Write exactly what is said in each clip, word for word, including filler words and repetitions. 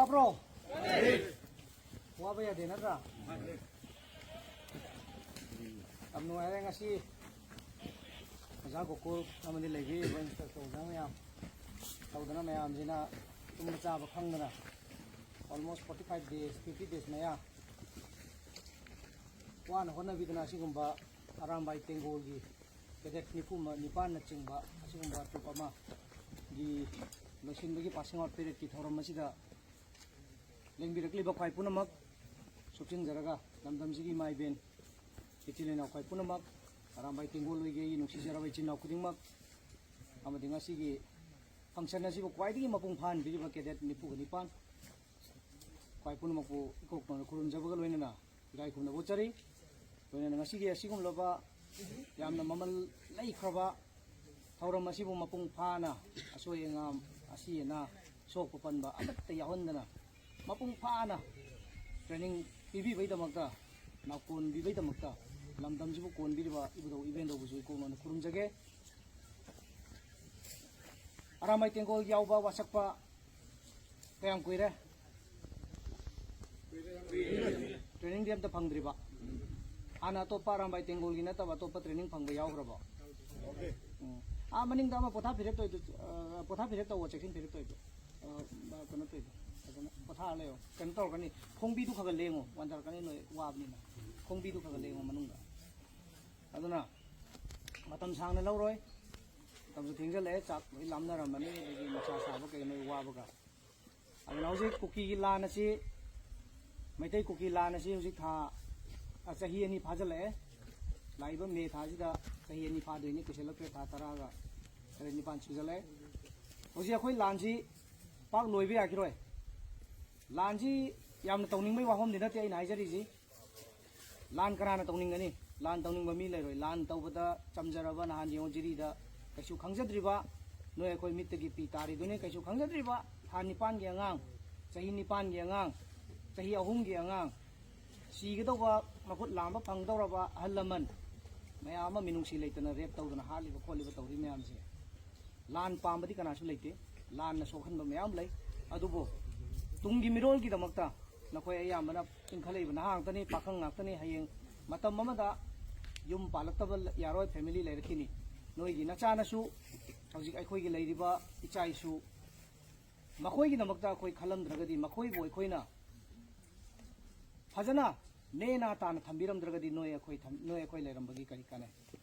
ꯇꯥꯕ꯭ꯔꯣ? ꯋꯥꯕ ꯌꯥꯗꯦ ꯅꯠꯇ꯭ꯔꯥ? ꯌꯥꯝ ꯅꯨꯡꯉꯥꯏꯔꯦ ꯉꯁꯤ ꯑꯣꯖꯥ ꯒꯣꯀꯨꯜ ꯑꯃꯗꯤ ꯂꯩꯕꯤꯔꯤꯕ ꯏꯟꯁꯇ꯭ꯔꯛꯇꯔ ꯑꯣꯖꯥ ꯃꯌꯥꯝ ꯇꯧꯗꯅ, ꯃꯌꯥꯝꯁꯤꯅ ꯇꯨꯝꯕ ꯆꯥꯕ ꯈꯪꯗꯅ almost forty five days, fifty days ꯃꯌꯥ ꯋꯥꯅ ꯍꯣꯠꯅꯕꯤꯗꯅ ꯑꯁꯤꯒꯨꯝꯕ ꯑꯔꯥꯝꯕꯥꯏ ꯇꯦꯡꯒꯣꯜꯒꯤ ꯀꯦꯗꯦꯠ ꯅꯤꯐꯨ ꯅꯤꯄꯥꯟꯅꯆꯤꯡꯕ ꯑꯁꯤꯒꯨꯝꯕ ꯇ꯭ꯔꯨꯞ ꯑꯃꯒꯤ ꯂꯣꯏꯁꯤꯟꯕꯒꯤ passing out paradeꯀꯤ ꯊꯧꯔꯝ ꯑꯁꯤꯗ ꯂꯦꯡꯕꯤꯔꯛꯂꯤꯕ ꯈ꯭ꯋꯥꯏ ꯄꯨꯝꯅꯃꯛ ꯁꯨꯞꯆꯤꯟꯖꯔꯒ, ꯂꯝꯗꯝꯁꯤꯒꯤ ꯏꯃꯥ ꯏꯕꯦꯟ, ꯏꯆꯤꯜ ꯏꯅꯥꯎ ꯈ꯭ꯋꯥꯏ ꯄꯨꯝꯅꯃꯛ, ꯑꯔꯥꯝꯕꯥꯏ ꯇꯦꯡꯒꯣꯜ ꯑꯣꯏꯒꯦ ꯑꯩꯒꯤ ꯅꯨꯡꯁꯤꯖꯔꯕ ꯏꯆꯤꯜ ꯏꯅꯥꯎ ꯈꯨꯗꯤꯡꯃꯛ, ꯑꯃꯗꯤ ꯉꯁꯤꯒꯤ function ꯑꯁꯤꯕꯨ ꯈ꯭ꯋꯥꯏꯗꯒꯤ ꯃꯄꯨꯡ ꯐꯥꯍꯟꯕꯤꯔꯤꯕ ꯀꯦꯗꯦꯠ ꯅꯤꯐꯨꯒ ꯅꯤꯄꯥꯟ, ꯈ꯭ꯋꯥꯏ ꯄꯨꯝꯅꯃꯛꯄꯨ ꯏꯀꯣꯛ ꯇꯧꯅ ꯈꯨꯔꯨꯝꯖꯕꯒ ꯂꯣꯏꯅꯅ ꯏꯔꯥꯏ ꯈꯨꯝꯅꯕ ꯎꯠꯆꯔꯤ꯫ ꯂꯣꯏꯅꯅ ꯉꯁꯤꯒꯤ ꯑꯁꯤꯒꯨꯝꯂꯕ ꯌꯥꯝꯅ ꯃꯃꯜ ꯂꯩꯈ꯭ꯔꯕ ꯊꯧꯔꯝ ꯑꯁꯤꯕꯨ ꯃꯄꯨꯡ ꯐꯥꯅ, ꯑꯁꯣꯏ ꯑꯉꯥꯝ, ꯑꯁꯤ ꯑꯅꯥ, ꯁꯣꯛꯄ ꯄꯟꯕ ꯑꯃꯠꯇ ꯌꯥꯎꯍꯟꯗꯅ ꯃꯄꯨꯡ ꯐꯥꯅ training ꯄꯤꯕꯤꯕꯩꯗꯃꯛꯇ, ꯅꯥꯎꯀꯣꯟꯕꯤꯕꯩꯗꯃꯛꯇ ꯂꯝꯗꯝꯁꯤꯕꯨ ꯀꯣꯟꯕꯤꯔꯤꯕ ꯏꯕꯨꯙꯧ ꯏꯕꯦꯟꯗꯧꯕꯁꯨ ꯏꯀꯣꯛ ꯅꯣꯟꯅ ꯈꯨꯔꯨꯝꯖꯒꯦ꯫ ꯑꯔꯥꯝꯕꯥꯏ ꯇꯦꯡꯒꯣꯜ ꯌꯥꯎꯕ ꯋꯥꯁꯛꯄ ꯀꯌꯥꯝ ꯀꯨꯏꯔꯦ? Trainingꯗꯤ ꯑꯝꯇ ꯐꯪꯗ꯭ꯔꯤꯕ? ꯍꯥꯟꯅ ꯑꯇꯣꯞꯄ ꯑꯔꯥꯝꯕꯥꯏ ꯇꯦꯡꯒꯣꯜꯒꯤ ꯅꯠꯇꯕ ꯑꯇꯣꯞꯄ training ꯐꯪꯕ ꯌꯥꯎꯈ꯭ꯔꯕꯣ? ꯎꯝ꯫ ꯑꯥ, ꯃꯅꯤꯡꯗ ꯑꯃ ꯄꯣꯊꯥ ꯐꯤꯔꯦꯞ ꯇꯧꯏꯗꯨ, ꯑꯥ, ꯄꯣꯊꯥ ꯐꯤꯔꯦꯞ ꯇꯧꯕ, ꯆꯦꯛꯁꯤꯟ ꯐꯤꯔꯦꯞ ꯇꯧꯏꯗꯨ, ꯑꯥ, ꯀꯩꯅꯣ ꯇꯧꯏꯗꯨ, ꯐꯖꯅ ꯄꯣꯊꯥꯔ ꯂꯩꯌꯣ꯫ ꯀꯩꯅꯣ ꯇꯧꯔꯛꯀꯅꯤ, ꯈꯣꯡꯕꯤꯗꯨ ꯈꯔ ꯈꯔ ꯂꯦꯡꯉꯣ, ꯋꯥꯟꯊꯔꯛꯀꯅꯤ ꯅꯣꯏ ꯋꯥꯕꯅꯤꯅ꯫ ꯈꯣꯡꯕꯤꯗꯨ ꯈꯔ ꯈꯔ ꯂꯦꯡꯉꯣ ꯃꯅꯨꯡꯗ꯫ ꯑꯗꯨꯅ ꯃꯇꯝ ꯁꯥꯡꯅ ꯂꯧꯔꯣꯏ, ꯃꯇꯝꯁꯨ ꯊꯦꯡꯖꯤꯜꯂꯛꯑꯦ, ꯆꯥꯛ ꯂꯣꯏ ꯂꯥꯝꯅꯔꯝꯃꯅꯤ, ꯑꯗꯒꯤ ꯅꯨꯡꯁꯥ ꯁꯥꯕ ꯀꯩ ꯅꯣꯏ ꯋꯥꯕꯒ꯫ ꯑꯗꯨꯅ ꯍꯧꯖꯤꯛ ꯀꯨꯀꯤꯒꯤ ꯂꯥꯟ ꯑꯁꯤ, ꯃꯩꯇꯩ ꯀꯨꯀꯤ ꯂꯥꯟ ꯑꯁꯤ ꯍꯧꯖꯤꯛ ꯊꯥ, ꯑ, ꯆꯍꯤ ꯑꯅꯤ ꯐꯥꯖꯤꯜꯂꯛꯑꯦ꯫ ꯂꯥꯛꯏꯕ ꯃꯦ ꯊꯥꯁꯤꯗ ꯆꯍꯤ ꯑꯅꯤ ꯐꯥꯗꯣꯏꯅꯤ, ꯀꯨꯏꯁꯜꯂꯛꯇ꯭ꯔꯦ, ꯊꯥ ꯇꯔꯥꯒ ꯇꯔꯦꯠ ꯅꯤꯄꯥꯟ ꯁꯨꯖꯜꯂꯛꯑꯦ꯫ ꯍꯧꯖꯤꯛ ꯑꯩꯈꯣꯏ ꯂꯥꯟꯁꯤ ꯄꯥꯛ ꯂꯣꯏꯕ ꯌꯥꯈꯤꯔꯣꯏ꯫ ꯂꯥꯟꯁꯤ ꯌꯥꯝꯅ ꯇꯧꯅꯤꯡꯕꯒꯤ ꯋꯥꯐꯝꯗꯤ ꯅꯠꯇꯦ ꯑꯩꯅ ꯍꯥꯏꯖꯔꯤꯁꯤ꯫ ꯂꯥꯟ ꯀꯅꯥꯅ ꯇꯧꯅꯤꯡꯒꯅꯤ? ꯂꯥꯟ ꯇꯧꯅꯤꯡꯕ ꯃꯤ ꯂꯩꯔꯣꯏ꯫ ꯂꯥꯟ ꯇꯧꯕꯗ ꯆꯝꯖꯔꯕ, ꯅꯍꯥꯟ ꯌꯦꯡꯉꯨ, ꯖꯤꯔꯤꯗ ꯀꯩꯁꯨ ꯈꯪꯖꯗ꯭ꯔꯤꯕ, ꯅꯣꯏ ꯑꯩꯈꯣꯏ ꯃꯤꯠꯇꯒꯤ ꯄꯤ ꯇꯥꯔꯤꯗꯨꯅꯤ, ꯀꯩꯁꯨ ꯈꯪꯖꯗ꯭ꯔꯤꯕ ꯊꯥ ꯅꯤꯄꯥꯟꯒꯤ ꯑꯉꯥꯡ, ꯆꯍꯤ ꯅꯤꯄꯥꯟꯒꯤ ꯑꯉꯥꯡ, ꯆꯍꯤ ꯑꯍꯨꯝꯒꯤ ꯑꯉꯥꯡ, ꯁꯤꯒꯗꯧꯕ, ꯃꯈꯨꯠ ꯂꯥꯝꯕ ꯐꯪꯗꯧꯔꯕ ꯑꯍꯜ ꯂꯃꯟ ꯃꯌꯥꯝ ꯑꯃ ꯃꯤꯅꯨꯡꯁꯤ ꯂꯩꯇꯅ rape ꯇꯧꯗꯅ ꯍꯥꯠꯂꯤꯕ ꯈꯣꯠꯂꯤꯕ ꯇꯧꯔꯤ ꯃꯌꯥꯝꯁꯦ꯫ ꯂꯥꯟ ꯄꯥꯝꯕꯗꯤ ꯀꯅꯥꯁꯨ ꯂꯩꯇꯦ, ꯂꯥꯟꯅ ꯁꯣꯛꯍꯟꯕ ꯃꯌꯥꯝ ꯂꯩ꯫ ꯑꯗꯨꯕꯨ ꯇꯨꯡꯒꯤ ꯃꯤꯔꯣꯜꯒꯤꯗꯃꯛꯇ ꯅꯈꯣꯏ ꯑꯌꯥꯝꯕꯅ ꯏꯟꯈꯠꯂꯛꯏꯕ ꯅꯍꯥ ꯉꯥꯛꯇꯅꯤ, ꯄꯥꯈꯪ ꯉꯥꯛꯇꯅꯤ꯫ ꯍꯌꯦꯡ ꯃꯇꯝ ꯑꯃꯗ ꯌꯨꯝ ꯄꯥꯜꯂꯛꯇꯕ ꯌꯥꯔꯣꯏ, ꯐꯦꯃꯤꯂꯤ ꯂꯩꯔꯛꯈꯤꯅꯤ꯫ ꯅꯣꯏꯒꯤ ꯅꯆꯥꯅꯁꯨ, ꯍꯧꯖꯤꯛ ꯑꯩꯈꯣꯏꯒꯤ ꯂꯩꯔꯤꯕ ꯏꯆꯥ ꯏꯁꯨ, ꯃꯈꯣꯏꯒꯤꯗꯃꯛꯇ ꯑꯩꯈꯣꯏ ꯈꯜꯂꯝꯗ꯭ꯔꯒꯗꯤ, ꯃꯈꯣꯏꯕꯨ ꯑꯩꯈꯣꯏꯅ ꯐꯖꯅ ꯅꯦꯅꯥ ꯇꯥꯅ ꯊꯝꯕꯤꯔꯝꯗ꯭ꯔꯒꯗꯤ ꯅꯣꯏ ꯑꯩꯈꯣꯏ ꯊꯝ-, ꯅꯣꯏ ꯑꯩꯈꯣꯏ ꯂꯩꯔꯝꯕꯒꯤ ꯀꯔꯤ ꯀꯥꯟꯅꯩ?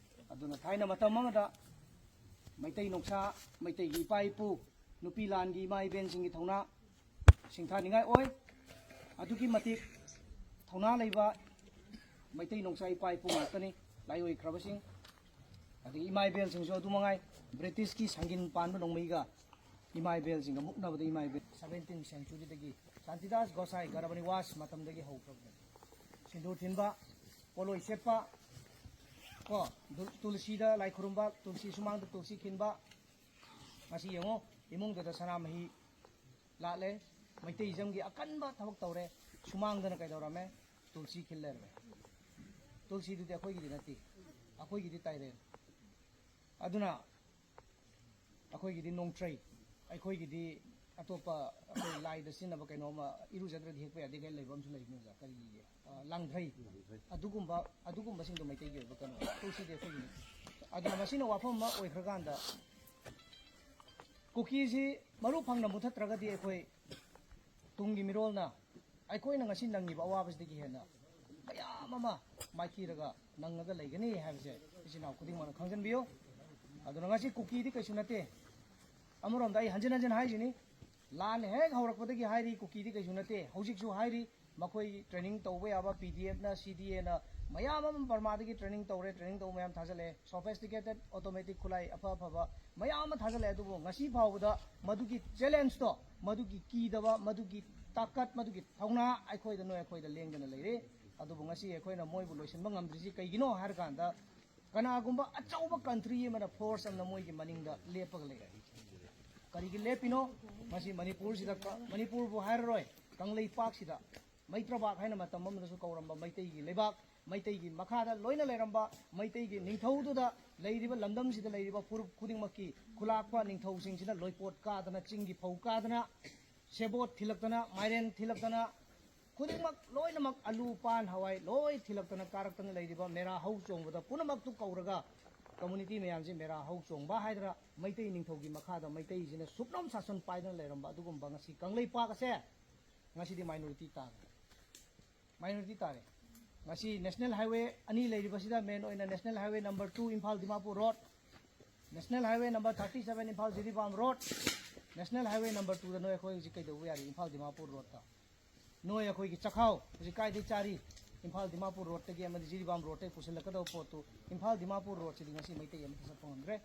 ꯑꯗꯨꯅ ꯊꯥꯏꯅ ꯃꯇꯝ ꯑꯃꯗ ꯃꯩꯇꯩ ꯅꯣꯡꯁꯥ, ꯃꯩꯇꯩꯒꯤ ꯏꯄꯥ ꯏꯄꯨ, ꯅꯨꯄꯤ ꯂꯥꯟꯒꯤ ꯏꯃꯥ ꯏꯕꯦꯟꯁꯤꯡꯒꯤ ꯊꯧꯅꯥ, ꯁꯤꯡꯊꯥꯅꯤꯡꯉꯥꯏ ꯑꯣꯏ꯫ ꯑꯗꯨꯛꯀꯤ ꯃꯇꯤꯛ ꯊꯧꯅꯥ ꯂꯩꯕ ꯃꯩꯇꯩ ꯅꯣꯡꯁꯥ ꯏꯄꯥ ꯏꯄꯨ ꯉꯥꯛꯇꯅꯤ ꯂꯥꯏ ꯑꯣꯏꯈ꯭ꯔꯕꯁꯤꯡ꯫ ꯑꯗꯒꯤ ꯏꯃꯥ ꯏꯕꯦꯜꯁꯤꯡꯁꯨ ꯑꯗꯨ ꯃꯉꯥꯏ, ꯕ꯭ꯔꯤꯇꯤꯁꯀꯤ ꯁꯪꯒꯤꯟ ꯄꯥꯟꯕ ꯅꯣꯡꯃꯩꯒ ꯏꯃꯥ ꯏꯕꯦꯜꯁꯤꯡꯒ ꯃꯨꯛꯅꯕꯗ ꯏꯃꯥ ꯏꯕꯦꯜ ꯁꯚꯦꯟꯇꯤꯟ ꯁꯦꯟꯆꯨꯔꯤꯗꯒꯤ ꯁꯥꯟꯇꯤꯗꯥꯁ ꯒꯣꯁꯥꯏ ꯒꯔꯚꯅꯤꯋꯥꯁ ꯃꯇꯝꯗꯒꯤ ꯍꯧꯈ꯭ꯔꯕꯅꯤ꯫ ꯁꯤꯟꯗꯨꯔ ꯊꯤꯟꯕ, ꯄꯣꯠꯂꯣꯏ ꯁꯦꯠꯄ, ꯀꯣ, ꯗꯨ-, ꯇꯨꯜꯁꯤꯗ ꯂꯥꯏ ꯈꯨꯔꯨꯝꯕ, ꯇꯨꯜꯁꯤ ꯁꯨꯃꯥꯡꯗ ꯇꯨꯜꯁꯤ ꯈꯤꯟꯕ꯫ ꯉꯁꯤ ꯌꯦꯡꯉꯣ, ꯏꯃꯨꯡꯗꯨꯗ ꯁꯅꯥꯃꯍꯤ ꯂꯥꯠꯂꯦ꯫ ꯃꯩꯇꯩ ꯏꯖꯝꯒꯤ ꯑꯀꯟꯕ ꯊꯕꯛ ꯇꯧꯔꯦ꯫ ꯁꯨꯃꯥꯡꯗꯅ ꯀꯩꯗꯧꯔꯝꯃꯦ? ꯇꯨꯜꯁꯤ ꯈꯤꯜ ꯂꯩꯔꯝꯃꯦ꯫ ꯇꯨꯜꯁꯤꯗꯨꯗꯤ ꯑꯩꯈꯣꯏꯒꯤꯗꯤ ꯅꯠꯇꯦ, ꯑꯩꯈꯣꯏꯒꯤꯗꯤ ꯇꯥꯏꯔꯦꯟ꯫ ꯑꯗꯨꯅ ꯑꯩꯈꯣꯏꯒꯤꯗꯤ ꯅꯣꯡꯇ꯭ꯔꯩ, ꯑꯩꯈꯣꯏꯒꯤꯗꯤ ꯑꯇꯣꯞꯄ ꯑꯩꯈꯣꯏ ꯂꯥꯏꯗ ꯁꯤꯖꯤꯟꯅꯕ ꯀꯩꯅꯣꯝꯃ, ꯏꯔꯨꯖꯗ꯭ꯔꯗꯤ ꯍꯦꯛꯄ ꯌꯥꯗꯦ ꯀꯥꯏꯅ ꯂꯩꯕ ꯑꯃꯁꯨ ꯂꯩꯕꯅꯤ ꯑꯣꯖꯥ꯫ ꯀꯔꯤꯒꯤ, ꯑ, ꯂꯥꯡꯊ꯭ꯔꯩ, ꯑꯗꯨꯒꯨꯝꯕ, ꯑꯗꯨꯒꯨꯝꯕꯁꯤꯡꯗꯣ ꯃꯩꯇꯩꯒꯤ ꯑꯣꯏꯕ ꯀꯩꯅꯣ, ꯇꯨꯜꯁꯤꯗꯤ ꯑꯩꯈꯣꯏꯒꯤꯅꯤ꯫ ꯑꯗꯨꯅ ꯃꯁꯤꯅ ꯋꯥꯐꯝ ꯑꯃ ꯑꯣꯏꯈ꯭ꯔꯀꯥꯟꯗ, ꯀꯨꯀꯤꯁꯤ ꯃꯔꯨ ꯐꯪꯅ ꯃꯨꯊꯠꯇ꯭ꯔꯒꯗꯤ ꯑꯩꯈꯣꯏ ꯇꯨꯡꯒꯤ ꯃꯤꯔꯣꯜꯅ ꯑꯩꯈꯣꯏꯅ ꯉꯁꯤ ꯅꯪꯉꯤꯕ ꯑꯋꯥꯕꯁꯤꯗꯒꯤ ꯍꯦꯟꯅ ꯃꯌꯥꯝ ꯑꯃ ꯃꯥꯏꯊꯤꯔꯒ ꯅꯪꯉꯒ ꯂꯩꯒꯅꯤ ꯍꯥꯏꯕꯁꯦ ꯏꯆꯤꯟ ꯏꯅꯥꯎ ꯈꯨꯗꯤꯡꯃꯛꯅ ꯈꯪꯖꯟꯕꯤꯌꯨ꯫ ꯑꯗꯨꯅ ꯉꯁꯤ ꯀꯨꯀꯤꯗꯤ ꯀꯩꯁꯨ ꯅꯠꯇꯦ꯫ ꯑꯃꯔꯣꯝꯗ ꯑꯩ ꯍꯟꯖꯤꯟ ꯍꯟꯖꯤꯟ ꯍꯥꯏꯁꯤꯅꯤ, ꯂꯥꯟ ꯍꯦꯛ ꯍꯧꯔꯛꯄꯗꯒꯤ ꯍꯥꯏꯔꯤ, ꯀꯨꯀꯤꯗꯤ ꯀꯩꯁꯨ ꯅꯠꯇꯦ꯫ ꯍꯧꯖꯤꯛꯁꯨ ꯍꯥꯏꯔꯤ, ꯃꯈꯣꯏ training ꯇꯧꯕ ꯌꯥꯕ ꯄꯤ ꯗꯤ ꯑꯦꯐꯅ, ꯁꯤ ꯗꯤ ꯑꯦꯅ ꯃꯌꯥꯝ ꯑꯃ ꯕꯔꯃꯥꯗꯒꯤ training ꯇꯧꯔꯦ, training ꯇꯧꯕ ꯃꯌꯥꯝ ꯊꯥꯖꯜꯂꯛꯑꯦ, sophisticated automatic ꯈꯨꯠꯂꯥꯏ ꯑꯐ ꯑꯐꯕ ꯃꯌꯥꯝ ꯑꯃ ꯊꯥꯖꯜꯂꯛꯑꯦ꯫ ꯑꯗꯨꯕꯨ ꯉꯁꯤ ꯐꯥꯎꯕꯗ ꯃꯗꯨꯒꯤ challengeꯇꯣ, ꯃꯗꯨꯒꯤ ꯀꯤꯗꯕ, ꯃꯗꯨꯒꯤ ꯇꯥꯀꯠ, ꯃꯗꯨꯒꯤ ꯊꯧꯅꯥ ꯑꯩꯈꯣꯏꯗ, ꯅꯣꯏ ꯑꯩꯈꯣꯏꯗ ꯂꯦꯡꯗꯅ ꯂꯩꯔꯦ꯫ ꯑꯗꯨꯕꯨ ꯉꯁꯤ ꯑꯩꯈꯣꯏꯅ ꯃꯣꯏꯕꯨ ꯂꯣꯏꯁꯤꯟꯕ ꯉꯝꯗ꯭ꯔꯤꯁꯤ ꯀꯩꯒꯤꯅꯣ ꯍꯥꯏꯔꯀꯥꯟꯗ, ꯀꯅꯥꯒꯨꯝꯕ ꯑꯆꯧꯕ country ꯑꯃꯅ force ꯑꯃꯅ ꯃꯣꯏꯒꯤ ꯃꯅꯤꯡꯗ ꯂꯦꯞꯄꯒ ꯂꯩꯔꯦ꯫ ꯀꯔꯤꯒꯤ ꯂꯦꯞꯄꯤꯅꯣ? ꯃꯁꯤ ꯃꯅꯤꯄꯨꯔꯁꯤꯗ ꯀ-, ꯃꯅꯤꯄꯨꯔꯕꯨ ꯍꯥꯏꯔꯔꯣꯏ, ꯀꯪꯂꯩꯄꯥꯛꯁꯤꯗ ꯃꯩꯇ꯭ꯔꯕꯥꯛ ꯍꯥꯏꯅ ꯃꯇꯝ ꯑꯃꯗꯁꯨ ꯀꯧꯔꯝꯕ ꯃꯩꯇꯩꯒꯤ ꯂꯩꯕꯥꯛ, ꯃꯩꯇꯩꯒꯤ ꯃꯈꯥꯗ ꯂꯣꯏꯅ ꯂꯩꯔꯝꯕ ꯃꯩꯇꯩꯒꯤ ꯅꯤꯡꯊꯧꯗꯨꯗ ꯂꯩꯔꯤꯕ ꯂꯝꯗꯝꯁꯤꯗ ꯂꯩꯔꯤꯕ ꯐꯨꯔꯨꯞ ꯈꯨꯗꯤꯡꯃꯛꯀꯤ ꯈꯨꯂꯥꯛꯄ ꯅꯤꯡꯊꯧꯁꯤꯡꯁꯤꯅ ꯂꯣꯏꯄꯣꯠ ꯀꯥꯗꯅ, ꯆꯤꯡꯒꯤ ꯐꯧ ꯀꯥꯗꯅ, ꯁꯦꯕꯣꯠ ꯊꯤꯜꯂꯛꯇꯅ, ꯃꯥꯏꯔꯦꯟ ꯊꯤꯜꯂꯛꯇꯅ, ꯈꯨꯗꯤꯡꯃꯛ ꯂꯣꯏꯅꯃꯛ ꯑꯂꯨ, ꯄꯥꯟ, ꯍꯋꯥꯏ ꯂꯣꯏ ꯊꯤꯜꯂꯛꯇꯅ ꯀꯥꯔꯛꯇꯅ ꯂꯩꯔꯤꯕ ꯃꯦꯔꯥ ꯍꯧ ꯆꯣꯡꯕꯗ ꯄꯨꯝꯅꯃꯛꯇꯨ ꯀꯧꯔꯒ community ꯃꯌꯥꯝꯁꯤ ꯃꯦꯔꯥ ꯍꯧ ꯆꯣꯡꯕ ꯍꯥꯏꯗꯅ ꯃꯩꯇꯩ ꯅꯤꯡꯊꯧꯒꯤ ꯃꯈꯥꯗ ꯃꯩꯇꯩꯁꯤꯅ ꯁꯨꯞꯅꯝ ꯁꯥꯁꯟ ꯄꯥꯏꯗꯅ ꯂꯩꯔꯝꯕ ꯑꯗꯨꯒꯨꯝꯕ ꯉꯁꯤ ꯀꯪꯂꯩꯄꯥꯛ ꯑꯁꯦ ꯉꯁꯤꯗꯤ minority ꯇꯥꯔꯦ꯫ Minority ꯇꯥꯔꯦ꯫ ꯉꯁꯤ National Highway ꯑꯅꯤ ꯂꯩꯔꯤꯕꯁꯤꯗ main ꯑꯣꯏꯅ National Highway number two Imphal Dimapur road, National Highway number thirty seven Imphal Jiribam road, National Highway number twoꯗ ꯅꯣꯏ ꯑꯩꯈꯣꯏ ꯍꯧꯖꯤꯛ ꯀꯩꯗꯧꯕ ꯌꯥꯔꯤ? ꯏꯝꯐꯥꯜ ꯗꯤꯃꯥꯄꯨꯔ ꯔꯣꯗꯇ ꯅꯣꯏ ꯑꯩꯈꯣꯏꯒꯤ ꯆꯈꯥꯎ ꯍꯧꯖꯤꯛ ꯀꯥꯏꯗꯒꯤ ꯆꯥꯔꯤ? ꯏꯝꯐꯥꯜ ꯗꯤꯃꯥꯄꯨꯔ ꯔꯣꯗꯇꯒꯤ ꯑꯃꯗꯤ ꯖꯤꯔꯤꯕꯥꯝ ꯔꯣꯗꯇꯒꯤ ꯄꯨꯁꯤꯜꯂꯛꯀꯗꯕ ꯄꯣꯠꯇꯨ ꯏꯝꯐꯥꯜ ꯗꯤꯃꯥꯄꯨꯔ ꯔꯣꯗꯁꯤꯗꯤ ꯉꯁꯤ ꯃꯩꯇꯩ ꯑꯃꯠꯇ ꯆꯠꯄ ꯉꯝꯗ꯭ꯔꯦ꯫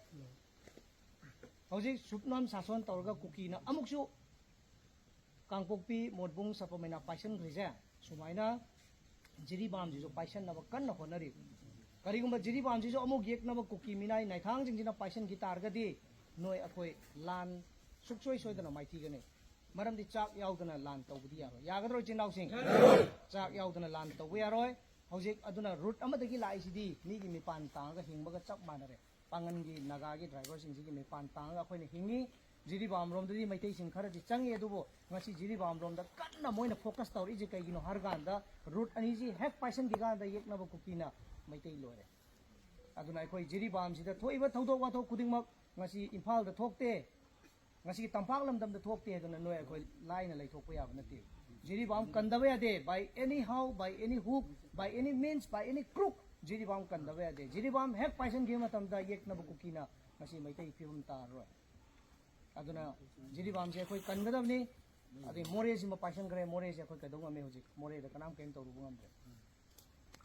ꯍꯧꯖꯤꯛ ꯁꯨꯞꯅꯝ ꯁꯥꯁꯣꯟ ꯇꯧꯔꯒ ꯀꯨꯀꯤꯅ ꯑꯃꯨꯛꯁꯨ ꯀꯥꯡꯄꯣꯛꯄꯤ, ꯃꯣꯠꯕꯨꯡ, ꯁꯄꯃꯩꯅ ꯄꯥꯏꯁꯟꯈ꯭ꯔꯤꯁꯦ, ꯁꯨꯃꯥꯏꯅ ꯖꯤꯔꯤꯕꯥꯝꯁꯤꯁꯨ ꯄꯥꯏꯁꯟꯅꯕ ꯀꯟꯅ ꯍꯣꯠꯅꯔꯤ꯫ ꯀꯔꯤꯒꯨꯝꯕ ꯖꯤꯔꯤꯕꯥꯝꯁꯤꯁꯨ ꯑꯃꯨꯛ ꯌꯦꯛꯅꯕ ꯀꯨꯀꯤ ꯃꯤꯅꯥꯏ ꯅꯥꯏꯊꯥꯡꯁꯤꯡꯁꯤꯅ ꯄꯥꯏꯁꯟꯈꯤ ꯇꯥꯔꯒꯗꯤ ꯅꯣꯏ ꯑꯩꯈꯣꯏ ꯂꯥꯟ ꯁꯨꯡꯁꯣꯏ ꯁꯣꯏꯗꯅ ꯃꯥꯏꯊꯤꯒꯅꯤ꯫ ꯃꯔꯝꯗꯤ ꯆꯥꯛ ꯌꯥꯎꯗꯅ ꯂꯥꯟ ꯇꯧꯕꯗꯤ ꯌꯥꯔꯣꯏ꯫ ꯌꯥꯒꯗ꯭ꯔꯣ, ꯏꯆꯤꯟ ꯏꯅꯥꯎꯁꯤꯡ? ꯆꯥꯛ ꯌꯥꯎꯗꯅ ꯂꯥꯟ ꯇꯧꯕ ꯌꯥꯔꯣꯏ꯫ ꯍꯧꯖꯤꯛ ꯑꯗꯨꯅ ꯔꯨꯠ ꯑꯃꯗꯒꯤ ꯂꯥꯛꯏꯁꯤꯗꯤ ꯃꯤꯒꯤ ꯃꯤꯄꯥꯟ ꯇꯥꯡꯉꯒ ꯍꯤꯡꯕꯒ ꯆꯞ ꯃꯥꯟꯅꯔꯦ꯫ ꯄꯥꯡꯒꯟꯒꯤ, ꯅꯥꯒꯥꯒꯤ ꯗ꯭ꯔꯥꯏꯚꯔꯁꯤꯡꯁꯤꯒꯤ ꯃꯤꯄꯥꯟ ꯇꯥꯡꯉꯒ ꯑꯩꯈꯣꯏꯅ ꯍꯤꯡꯉꯤ꯫ ꯖꯤꯔꯤꯕꯥꯝ ꯔꯣꯝꯗꯗꯤ ꯃꯩꯇꯩꯁꯤꯡ ꯈꯔꯗꯤ ꯆꯪꯉꯤ, ꯑꯗꯨꯕꯨ ꯉꯁꯤ ꯖꯤꯔꯤꯕꯥꯝ ꯔꯣꯝꯗ ꯀꯟꯅ ꯃꯣꯏꯅ ꯐꯣꯀꯁ ꯇꯧꯔꯛꯏꯁꯦ ꯀꯩꯒꯤꯅꯣ ꯍꯥꯏꯔꯀꯥꯟꯗ, ꯔꯨꯠ ꯑꯅꯤꯁꯤ ꯍꯦꯛ ꯄꯥꯏꯁꯟꯈꯤꯀꯥꯟꯗ ꯌꯦꯛꯅꯕ ꯀꯨꯀꯤꯅ ꯃꯩꯇꯩ ꯂꯣꯏꯔꯦ꯫ ꯑꯗꯨꯅ ꯑꯩꯈꯣꯏ ꯖꯤꯔꯤꯕꯥꯝꯁꯤꯗ ꯊꯣꯛꯏꯕ ꯊꯧꯗꯣꯛ ꯋꯥꯊꯣꯛ ꯈꯨꯗꯤꯡꯃꯛ ꯉꯁꯤ ꯏꯝꯐꯥꯜꯗ ꯊꯣꯛꯇꯦ, ꯉꯁꯤ ꯇꯝꯄꯥꯛ ꯂꯝꯗꯝꯗ ꯊꯣꯛꯇꯦ ꯍꯥꯏꯗꯨꯅ ꯅꯣꯏ ꯑꯩꯈꯣꯏ ꯂꯥꯏꯅ ꯂꯩꯊꯣꯛꯄ ꯌꯥꯕ ꯅꯠꯇꯦ꯫ ꯖꯤꯔꯤꯕꯥꯝ ꯀꯟꯗꯕ ꯌꯥꯗꯦ, by any how, by any hook, by any means, by any crook, Jiribam ꯀꯟꯗꯕ ꯌꯥꯗꯦ꯫ ꯖꯤꯔꯤꯕꯥꯝ ꯍꯦꯛ ꯄꯥꯏꯁꯟꯈꯤꯕ ꯃꯇꯝꯗ ꯌꯦꯛꯅꯕ ꯀꯨꯀꯤꯅ ꯉꯁꯤ ꯃꯩꯇꯩ ꯐꯤꯕꯝ ꯇꯥꯔꯔꯣꯏ꯫ ꯑꯗꯨꯅ ꯖꯤꯔꯤꯕꯥꯝꯁꯦ ꯑꯩꯈꯣꯏ ꯀꯟꯒꯗꯕꯅꯤ꯫ ꯑꯗꯩ ꯃꯣꯔꯦꯁꯤꯃ ꯄꯥꯏꯁꯟꯈ꯭ꯔꯦ, ꯃꯣꯔꯦꯁꯦ ꯑꯩꯈꯣꯏ ꯀꯩꯗꯧ ꯉꯝꯃꯤ? ꯍꯧꯖꯤꯛ ꯃꯣꯔꯦꯗ ꯀꯅꯥꯝ ꯀꯔꯤꯝ ꯇꯧꯔꯨꯕ ꯉꯝꯗ꯭ꯔꯦ꯫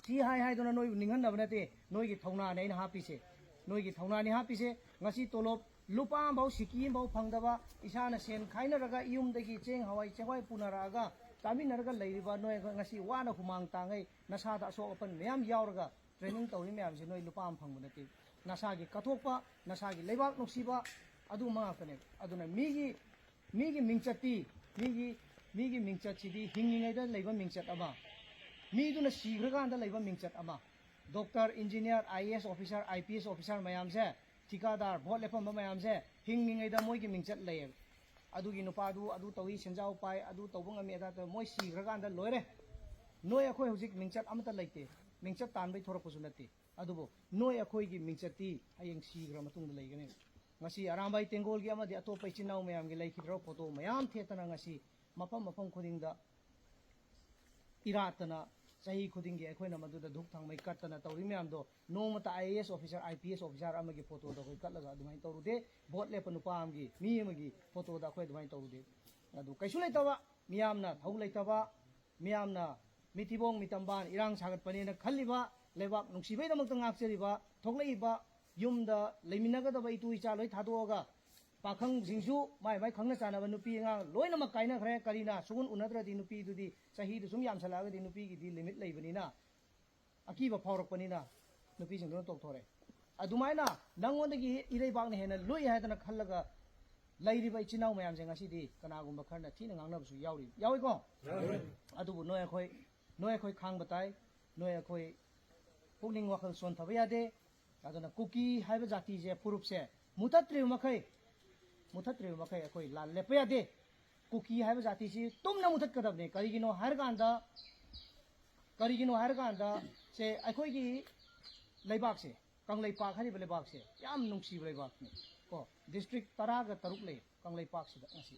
ꯁꯤ ꯍꯥꯏ ꯍꯥꯏꯗꯨꯅ ꯅꯣꯏꯕꯨ ꯅꯤꯡꯍꯟꯅꯕ ꯅꯠꯇꯦ, ꯅꯣꯏꯒꯤ ꯊꯧꯅꯥꯅꯦ ꯑꯩꯅ ꯍꯥꯞꯄꯤꯁꯦ, ꯅꯣꯏꯒꯤ ꯊꯧꯅꯥꯅꯤ ꯍꯥꯞꯄꯤꯁꯦ꯫ ꯉꯁꯤ ꯇꯣꯂꯣꯞ ꯂꯨꯄꯥ ꯑꯃꯐꯥꯎ, ꯁꯤꯀꯤ ꯑꯃꯐꯥꯎ ꯐꯪꯗꯕ, ꯏꯁꯥꯅ ꯁꯦꯟ ꯈꯥꯏꯅꯔꯒ ꯌꯨꯝꯗꯒꯤ ꯆꯦꯡ, ꯍꯋꯥꯏ, ꯆꯦꯡꯋꯥꯏ ꯄꯨꯅꯔꯛꯑꯒ ꯆꯥꯃꯤꯟꯅꯔꯒ ꯂꯩꯔꯤꯕ ꯅꯣꯏ ꯉꯁꯤ ꯋꯥꯅ ꯍꯨꯃꯥꯡ ꯇꯥꯡꯉꯩ, ꯅꯁꯥꯗ ꯑꯁꯣꯛ ꯑꯄꯟ ꯃꯌꯥꯝ ꯌꯥꯎꯔꯒ ꯇ꯭ꯔꯦꯅꯤꯡ ꯇꯧꯔꯤ ꯃꯌꯥꯝꯁꯦ ꯅꯣꯏ ꯂꯨꯄꯥ ꯑꯃ ꯐꯪꯕ ꯅꯠꯇꯦ꯫ ꯅꯁꯥꯒꯤ ꯀꯠꯊꯣꯛꯄ, ꯅꯁꯥꯒꯤ ꯂꯩꯕꯥꯛ ꯅꯨꯡꯁꯤꯕ, ꯑꯗꯨꯒꯨꯝꯕ ꯉꯥꯛꯇꯅꯦ꯫ ꯑꯗꯨꯅ ꯃꯤꯒꯤ, ꯃꯤꯒꯤ ꯃꯤꯡꯆꯠꯇꯤ, ꯃꯤꯒꯤ, ꯃꯤꯒꯤ ꯃꯤꯡꯆꯠꯁꯤꯗꯤ ꯍꯤꯡꯉꯤꯉꯩꯗ ꯂꯩꯕ ꯃꯤꯡꯆꯠ ꯑꯃ, ꯃꯤꯗꯨꯅ ꯁꯤꯈ꯭ꯔꯀꯥꯟꯗ ꯂꯩꯕ ꯃꯤꯡꯆꯠ ꯑꯃ꯫ Doctor, engineer, I A S officer, I P S officer ꯃꯌꯥꯝꯁꯦ, ꯊꯤꯀꯥꯗꯥꯔ, ꯚꯣꯠ ꯂꯦꯞꯐꯝꯕ ꯃꯌꯥꯝꯁꯦ ꯍꯤꯡꯂꯤꯉꯩꯗ ꯃꯣꯏꯒꯤ ꯃꯤꯡꯆꯠ ꯂꯩꯌꯦꯕ꯫ ꯑꯗꯨꯒꯤ ꯅꯨꯄꯥꯗꯨ ꯑꯗꯨ ꯇꯧꯏ, ꯁꯦꯟꯖꯥꯎ ꯄꯥꯏ, ꯑꯗꯨ ꯇꯧꯕ ꯉꯝꯃꯤ, ꯑꯗꯥ ꯇꯧꯏ, ꯃꯣꯏ ꯁꯤꯈ꯭ꯔꯀꯥꯟꯗ ꯂꯣꯏꯔꯦ꯫ ꯅꯣꯏ ꯑꯩꯈꯣꯏ ꯍꯧꯖꯤꯛ ꯃꯤꯡꯆꯠ ꯑꯃꯠꯇ ꯂꯩꯇꯦ, ꯃꯤꯡꯆꯠ ꯇꯥꯟꯕꯩ ꯊꯣꯔꯛꯄꯁꯨ ꯅꯠꯇꯦ꯫ ꯑꯗꯨꯕꯨ ꯅꯣꯏ ꯑꯩꯈꯣꯏꯒꯤ ꯃꯤꯡꯆꯠꯇꯤ ꯍꯌꯦꯡ ꯁꯤꯈ꯭ꯔ ꯃꯇꯨꯡꯗ ꯂꯩꯒꯅꯤ꯫ ꯉꯁꯤ ꯑꯔꯥꯝꯕꯥꯏ ꯇꯦꯡꯒꯣꯜꯒꯤ ꯑꯃꯗꯤ ꯑꯇꯣꯞꯄ ꯏꯆꯤꯟ ꯏꯅꯥꯎ ꯃꯌꯥꯝꯒꯤ ꯂꯩꯈꯤꯗ꯭ꯔꯕ ꯐꯣꯇꯣ ꯃꯌꯥꯝ ꯊꯦꯠꯇꯅ ꯉꯁꯤ ꯃꯐꯝ ꯃꯐꯝ ꯈꯨꯗꯤꯡꯗ ꯏꯔꯥꯠꯇꯅ ꯆꯍꯤ ꯈꯨꯗꯤꯡꯒꯤ ꯑꯩꯈꯣꯏꯅ ꯃꯗꯨꯗ ꯙꯨꯛ ꯊꯥꯡꯃꯩ ꯀꯠꯇꯅ ꯇꯧꯔꯤ ꯃꯌꯥꯝꯗꯣ ꯅꯣꯡꯃꯇ IAS officer, IPS officer ꯑꯃꯒꯤ ꯐꯣꯇꯣꯗ ꯑꯩꯈꯣꯏ ꯀꯠꯂꯒ ꯑꯗꯨꯃꯥꯏꯅ ꯇꯧꯔꯨꯗꯦ꯫ ꯚꯣꯠ ꯂꯦꯞꯄ ꯅꯨꯄꯥ ꯑꯃꯒꯤ, ꯃꯤ ꯑꯃꯒꯤ ꯐꯣꯇꯣꯗ ꯑꯩꯈꯣꯏ ꯑꯗꯨꯃꯥꯏꯅ ꯇꯧꯔꯨꯗꯦ꯫ ꯑꯗꯨ ꯀꯩꯁꯨ ꯂꯩꯇꯕ, ꯃꯤꯌꯥꯝꯅ ꯊꯧ ꯂꯩꯇꯕ, ꯃꯤꯌꯥꯝꯅ ꯃꯤꯊꯤꯕꯣꯡ ꯃꯤꯇꯝꯕꯥꯟ ꯏꯔꯥꯡ ꯁꯥꯒꯠꯄꯅꯦꯅ ꯈꯜꯂꯤꯕ, ꯂꯩꯕꯥꯛ ꯅꯨꯡꯁꯤꯕꯩꯗꯃꯛꯇ ꯉꯥꯛꯆꯔꯤꯕ, ꯊꯣꯛꯂꯛꯏꯕ ꯌꯨꯝꯗ ꯂꯩꯃꯤꯟꯅꯒꯗꯕ ꯏꯇꯨ ꯏꯆꯥ ꯂꯣꯏ ꯊꯥꯗꯣꯛꯑꯒ ꯄꯥꯈꯪꯁꯤꯡꯁꯨ ꯃꯥꯏ ꯃꯥꯏ ꯈꯪꯅ ꯆꯥꯟꯅꯕ ꯅꯨꯄꯤ ꯑꯉꯥꯡ ꯂꯣꯏꯅꯃꯛ ꯀꯥꯏꯅꯈ꯭ꯔꯦ꯫ ꯀꯔꯤꯅ ꯁꯨꯡꯎꯟ ꯎꯅꯗ꯭ꯔꯗꯤ ꯅꯨꯄꯤꯗꯨꯗꯤ ꯆꯍꯤꯗꯨ ꯁꯨꯝ ꯌꯥꯝꯁꯜꯂꯛꯑꯒꯗꯤ ꯅꯨꯄꯤꯒꯤꯗꯤ limit ꯂꯩꯕꯅꯤꯅ ꯑꯀꯤꯕ ꯐꯥꯎꯔꯛꯄꯅꯤꯅ ꯅꯨꯄꯤꯁꯤꯡꯗꯨꯅ ꯇꯣꯛꯊꯣꯔꯛꯑꯦ꯫ ꯑꯗꯨꯃꯥꯏꯅ ꯅꯪꯉꯣꯟꯗꯒꯤ ꯏꯔꯩꯕꯥꯛꯅ ꯍꯦꯟꯅ ꯂꯨꯏ ꯍꯥꯏꯗꯅ ꯈꯜꯂꯒ ꯂꯩꯔꯤꯕ ꯏꯆꯤꯟ ꯏꯅꯥꯎ ꯃꯌꯥꯝꯁꯦ ꯉꯁꯤꯗꯤ ꯀꯅꯥꯒꯨꯝꯕ ꯈꯔꯅ ꯊꯤꯅ ꯉꯥꯡꯅꯕꯁꯨ ꯌꯥꯎꯔꯤ, ꯌꯥꯎꯏꯀꯣ? ꯑꯗꯨꯕꯨ ꯅꯣꯏ ꯑꯩꯈꯣꯏ, ꯅꯣꯏ ꯑꯩꯈꯣꯏ ꯈꯥꯡꯕ ꯇꯥꯏ, ꯅꯣꯏ ꯑꯩꯈꯣꯏ ꯄꯨꯛꯅꯤꯡ ꯋꯥꯈꯜ ꯁꯣꯟꯊꯕ ꯌꯥꯗꯦ꯫ ꯑꯗꯨꯅ ꯀꯨꯀꯤ ꯍꯥꯏꯕ ꯖꯥꯇꯤꯁꯦ, ꯐꯨꯔꯨꯞꯁꯦ ꯃꯨꯊꯠꯇ꯭ꯔꯤꯕ ꯃꯈꯩ, ꯃꯨꯊꯠꯇ꯭ꯔꯤꯕ ꯃꯈꯩ ꯑꯩꯈꯣꯏ ꯂꯥꯟ ꯂꯦꯞꯄ ꯌꯥꯗꯦ꯫ ꯀꯨꯀꯤ ꯍꯥꯏꯕ ꯖꯥꯇꯤꯁꯤ ꯇꯨꯝꯅ ꯃꯨꯊꯠꯀꯗꯕꯅꯦ꯫ ꯀꯔꯤꯒꯤꯅꯣ ꯍꯥꯏꯔꯀꯥꯟꯗ, ꯀꯔꯤꯒꯤꯅꯣ ꯍꯥꯏꯔꯀꯥꯟꯗ ꯁꯦ ꯑꯩꯈꯣꯏꯒꯤ ꯂꯩꯕꯥꯛꯁꯦ, ꯀꯪꯂꯩꯄꯥꯛ ꯍꯥꯏꯔꯤꯕ ꯂꯩꯕꯥꯛꯁꯦ ꯌꯥꯝ ꯅꯨꯡꯁꯤꯕ ꯂꯩꯕꯥꯛꯅꯤ ꯀꯣ꯫ District ꯇꯔꯥꯒ ꯇꯔꯨꯛ ꯂꯩ ꯀꯪꯂꯩꯄꯥꯛꯁꯤꯗ ꯉꯁꯤ꯫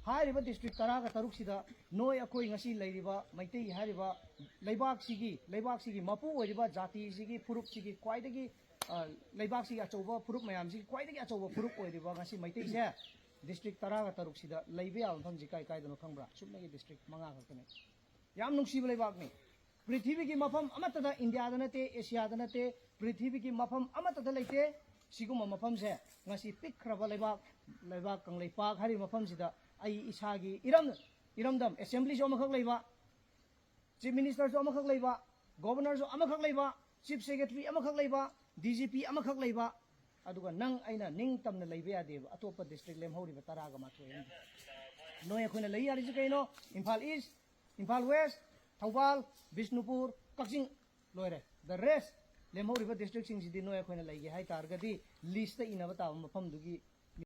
ꯍꯥꯏꯔꯤꯕ district ꯇꯔꯥꯒ ꯇꯔꯨꯛꯁꯤꯗ ꯅꯣꯏ ꯑꯩꯈꯣꯏ ꯉꯁꯤ ꯂꯩꯔꯤꯕ ꯃꯩꯇꯩ ꯍꯥꯏꯔꯤꯕ ꯂꯩꯕꯥꯛꯁꯤꯒꯤ, ꯂꯩꯕꯥꯛꯁꯤꯒꯤ ꯃꯄꯨ ꯑꯣꯏꯔꯤꯕ ꯖꯥꯇꯤꯁꯤꯒꯤ, ꯐꯨꯔꯨꯞꯁꯤꯒꯤ ꯈ꯭ꯋꯥꯏꯗꯒꯤ, ꯑ, ꯂꯩꯕꯥꯛꯁꯤꯒꯤ ꯑꯆꯧꯕ ꯐꯨꯔꯨꯞ ꯃꯌꯥꯝꯁꯤꯒꯤ ꯈ꯭ꯋꯥꯏꯗꯒꯤ ꯑꯆꯧꯕ ꯐꯨꯔꯨꯞ ꯑꯣꯏꯔꯤꯕ ꯉꯁꯤ ꯃꯩꯇꯩꯁꯦ district ꯇꯔꯥꯒ ꯇꯔꯨꯛꯁꯤꯗ ꯂꯩꯕ ꯌꯥꯕ ꯃꯐꯝꯁꯤ ꯀꯥꯏ ꯀꯥꯏꯗꯅꯣ ꯈꯪꯕ꯭ꯔꯥ? ꯁꯨꯞꯅꯒꯤ district ꯃꯉꯥ ꯈꯛꯇꯅꯤ꯫ ꯌꯥꯝ ꯅꯨꯡꯁꯤꯕ ꯂꯩꯕꯥꯛꯅꯤ꯫ ꯄ꯭ꯔꯤꯊꯤꯕꯤꯒꯤ ꯃꯐꯝ ꯑꯃꯠꯇꯗ, ꯏꯟꯗꯤꯌꯥꯗ ꯅꯠꯇꯦ, ꯑꯦꯁꯤꯌꯥꯗ ꯅꯠꯇꯦ, ꯄ꯭ꯔꯤꯊꯤꯕꯤꯒꯤ ꯃꯐꯝ ꯑꯃꯠꯇꯗ ꯂꯩꯇꯦ꯫ ꯁꯤꯒꯨꯝꯕ ꯃꯐꯝꯁꯦ ꯉꯁꯤ ꯄꯤꯛꯈ꯭ꯔꯕ ꯂꯩꯕꯥꯛ, ꯂꯩꯕꯥꯛ ꯀꯪꯂꯩꯄꯥꯛ ꯍꯥꯏꯔꯤꯕ ꯃꯐꯝꯁꯤꯗ ꯑꯩ ꯏꯁꯥꯒꯤ ꯏꯔꯝ, ꯏꯔꯝꯗꯝ, assemblyꯁꯨ ꯑꯃꯈꯛ ꯂꯩꯕ, chief ministerꯁꯨ ꯑꯃꯈꯛ ꯂꯩꯕ, governorꯁꯨ ꯑꯃꯈꯛ ꯂꯩꯕ, chief secretary ꯑꯃꯈꯛ ꯂꯩꯕ, DGP ꯑꯃꯈꯛ ꯂꯩꯕ, ꯑꯗꯨꯒ ꯅꯪ ꯑꯩꯅ ꯅꯤꯡꯇꯝꯅ ꯂꯩꯕ ꯌꯥꯗꯦꯕ꯫ ꯑꯇꯣꯞꯄ district ꯂꯦꯝꯍꯧꯔꯤꯕ ꯇꯔꯥꯒ ꯃꯥꯊꯣꯏ ꯑꯃꯗꯤ꯫ ꯅꯣꯏ ꯑꯩꯈꯣꯏꯅ ꯂꯩ ꯌꯥꯔꯤꯁꯤ ꯀꯩꯅꯣ? ꯏꯝꯐꯥꯜ East, ꯏꯝꯐꯥꯜ West, ꯊꯧꯕꯥꯜ, ꯕꯤꯁꯅꯨꯄꯨꯔ, ꯀꯛꯆꯤꯡ, ꯂꯣꯏꯔꯦ꯫ The rest ꯂꯦꯝꯍꯧꯔꯤꯕ districtꯁꯤꯡꯁꯤꯗꯤ ꯅꯣꯏ ꯑꯩꯈꯣꯏꯅ ꯂꯩꯒꯦ ꯍꯥꯏ ꯇꯥꯔꯒꯗꯤ listꯇ ꯏꯅꯕ ꯇꯥꯕ ꯃꯐꯝꯗꯨꯒꯤ